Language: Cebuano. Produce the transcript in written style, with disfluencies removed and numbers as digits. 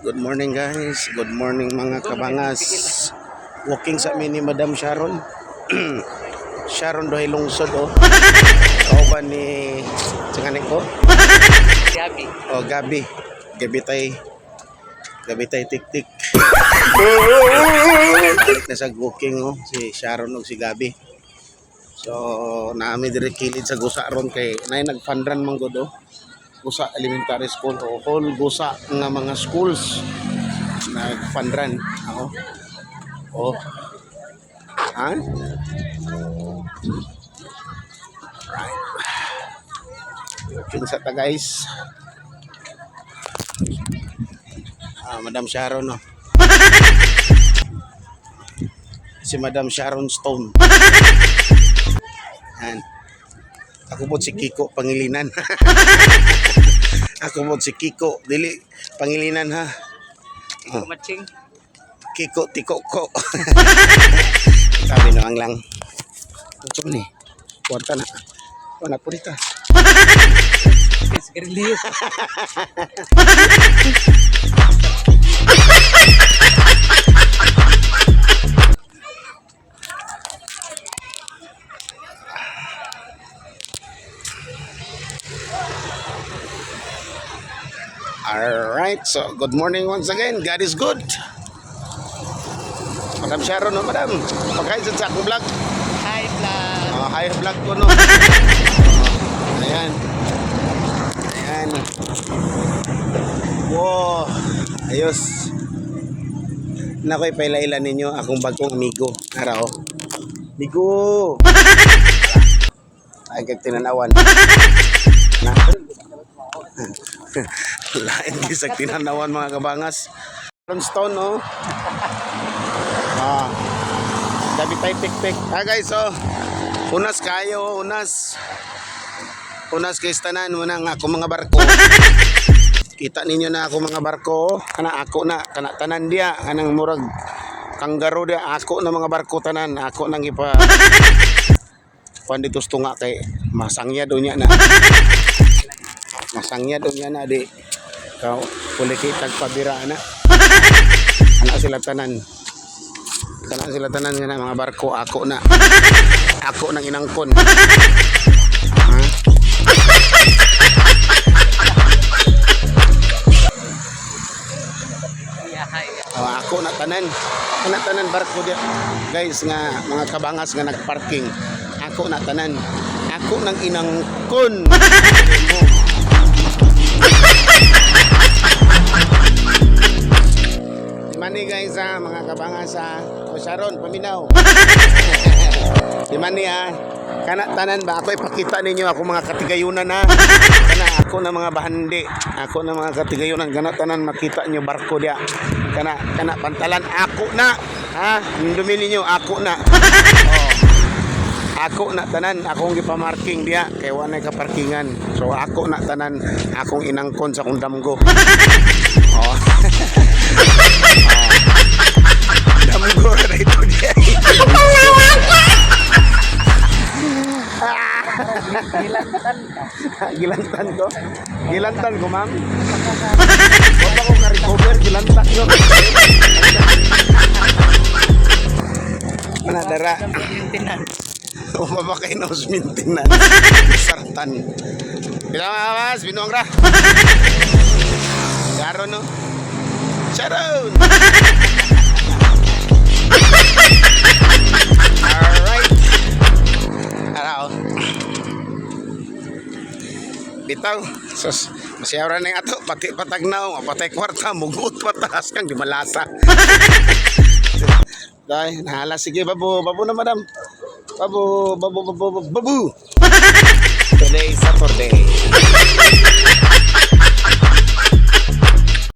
Good morning, guys. Good morning, mga kabangas. Walking sa mi ni Madam Sharon. Sharon Dohay Lungsod oh. Kauban ni Singani ko? Gabi. Oh, Gabi. Gabi tay. Gabi tay tik tik. Balik na sa walking oh, si Sharon ug si Gabi. So, naami diri kilid sa Gusa ron kay nay nag-fun run man gud oh. Gusa Elementary School o whole Gusa nga mga schools nag-fun run ako. Oh. Ha? Right. Walking sa ta, guys. Ah, Madam Sharon oh. Si Madam Sharon Stone. Yan. Ako po si Kiko Pangilinan. Ako po si Kiko. Dili, Pangilinan ha. Kiko Matching. Kiko Tiko ko. Sabi naman lang. Ito ni. Kwarta na. Wala po dito. Sigarilyo. Alright, so good morning once again. God is good. Madam Sharon, no, madam. Pagkain sa akong vlog. Hi, vlog. Oh, hi vlog ko, no. Oh, ayan. Ayan. Wow. Ayos. Nakoy, pailailan ninyo akong bagong amigo. Araw. Amigo. Ay, kag tinanawan. Na. Lain gisag tinanawan, mga kabangas. Stone, no? Ah. Gabi tayo tik-tik. Ah, guys, oh. Unas kayo, unas. Unas kay tanan mo na nga ako mga barko. Kita ninyo na ako mga barko. Oh. Kana ako na, kana tanan diya, kanang murag kanggaro diya, ako na mga barko tanan, ako nang ipa kuan dito sa tunga kay masangya do niya na. Masangya do niya na di. Kaw puli kitag pabira na. Ana sila tanan. Tanan sila tanan nga na mga barko ako na. Ako nang inangkon. Ha? Yeah, hi. Oh, ako na tanan. Kana tanan barko diya. Guys nga mga kabangas nga nagparking. Ako na tanan. Ako nang inangkon. Mani guys ha, mga kabangas ha. O Sharon, paminaw. Di man ha. Kana tanan ba ako ipakita ninyo ako mga katigayunan ha. Kana ako na mga bahandi. Ako na mga katigayunan, kana tanan makita nyo barko dia. Kana kana pantalan ako na. Ha? Indumi ninyo ako na. Oh. Ako na tanan, akong gipamarking diya kay wa nay kaparkingan. So ako na tanan, akong inangkon sa akong damgo. Oh. Oh. Damgo ra ito diya. Gilantan ka. Gilantan ko. Gilantan ko, ma'am. Huwag ko ka-recover, gilantan ko. Mana dara. Maintenance. Umaba kay nose maintenance. Sartan. Bila mga kamas, binuang ra. Sharon, no? Sharon! Alright. Araw. Bitaw. Sus, masiyawra na yung ato. Pati patagnaw, patay kwarta, mugot patas kang di malasa. Dahil, nahala. Sige, babu. Babu na, madam. Babu, babu, babu, babu. Today is Saturday.